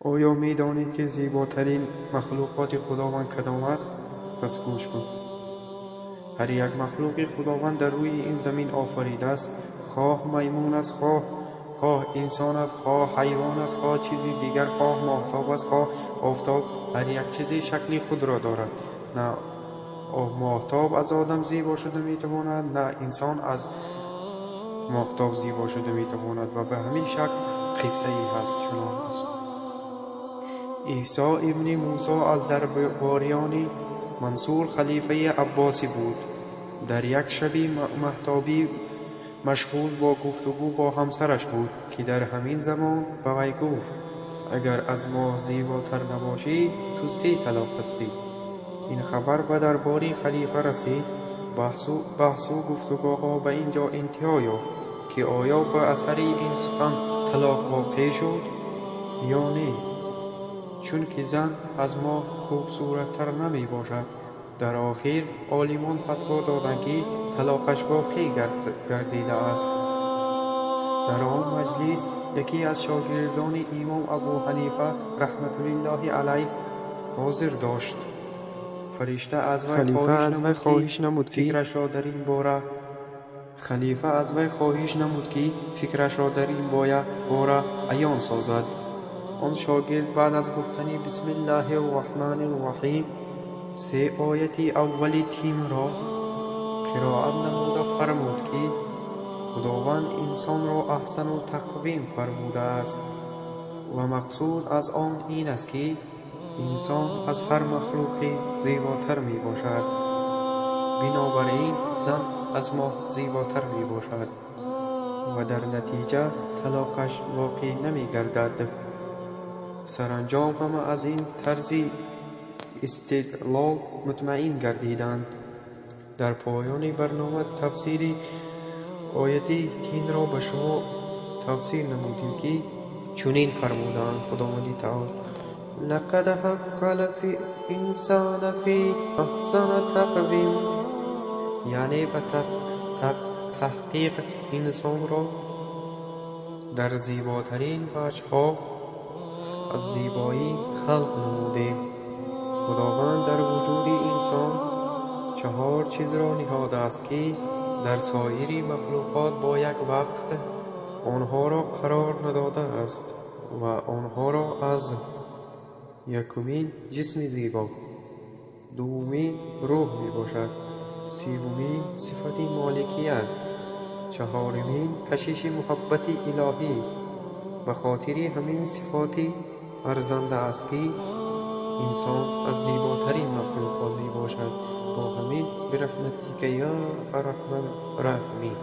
Оё медонед, ки зеботарин махлуқоти Худованд кадом аст? Пас гӯш кун. Ҳар як махлуқи Худованд дар рӯи ин замин офаридааст, хоҳ маймун аст, хоҳ инсон аст, хоҳ ҳайвон аст, хоҳ чизи дигар, хоҳ моҳтоб аст, хоҳ офтоб, ҳар як чизе шакли худро дорад. На моҳтоб аз одам зебо шуда метавонад, на инсон аз моҳтоб зебо шуда метавонад ва ба ҳамин шакл қиссае ҳаст, чунон аст. Исо ибни Мусо аз дарбориёни Мансур халифаи Аббосӣ буд. Дар як шаби маҳтобӣ машғул бо гуфтугӯ бо ҳамсараш буд, ки дар ҳамин замон ба вай гуфт: агар аз моҳ зеботар набошӣ, ту се талоқ ҳастӣ. Ин хабар ба дарбори халифа расид. Баҳсу гуфтугӯҳо ба ин ҷо интиҳо ёфт, ки оё ба асари ин сухан талоқ воқеъ шуд ё не, чунки зан аз моҳ хубсураттар намебошад. Дар охир олимон фатво доданд, ки талоқаш воқеъ гардидааст. Дар он маҷлис яке аз шогирдони имом Абу Ҳанифа раҳматуллоҳи алайҳ ҳозир дошт. Халифа аз вай хоҳиш намуд, ки фикрашро дар ин бора Халифа аз вай хоҳиш намуд, ки фикрашро дар ин бора аён созад. Он шогирд баъд аз гуфтани бисмиллаҳи рраҳмани рраҳим се ояти аввали Тинро қироат намуда фармуд, ки Худованд инсонро аҳсану тақвим фармудааст ва мақсуд аз он ин аст, ки инсон аз ҳар махлуқе зеботар мебошад. Бинобар ин зан аз моҳ зеботар мебошад ва дар натиҷа талоқаш воқеъ намегардад. Саранҷом ҳама аз ин тарзи истидлол мутмаин гардиданд. Дар поёни барнома тафсири ояти Тинро ба шумо тавсир намудем, ки чунин фармудаанд Худованди таол: лақад ҳаққал инсона фи аҳсани тақвим, яъне ба таҳқиқ инсонро дар зеботарин ваҷҳҳо аз зебоӣ халқ намудем. Худованд дар вуҷуди инсон чаҳор чизро ниҳодааст, ки дар соири махлуқот бо як вақт онҳоро қарор надодааст ва онҳоро аз якумин ҷисми зебо, дуввумин рӯҳ мебошад, севумин сифати моликият, чаҳорумин кашиши муҳаббати илоҳӣ. Ба хотири ҳамин сифоти арзанда аст, ки инсон аз зеботарин махлуқот мебошад. Бо ҳамин бираҳматика ё арҳамар роҳимин.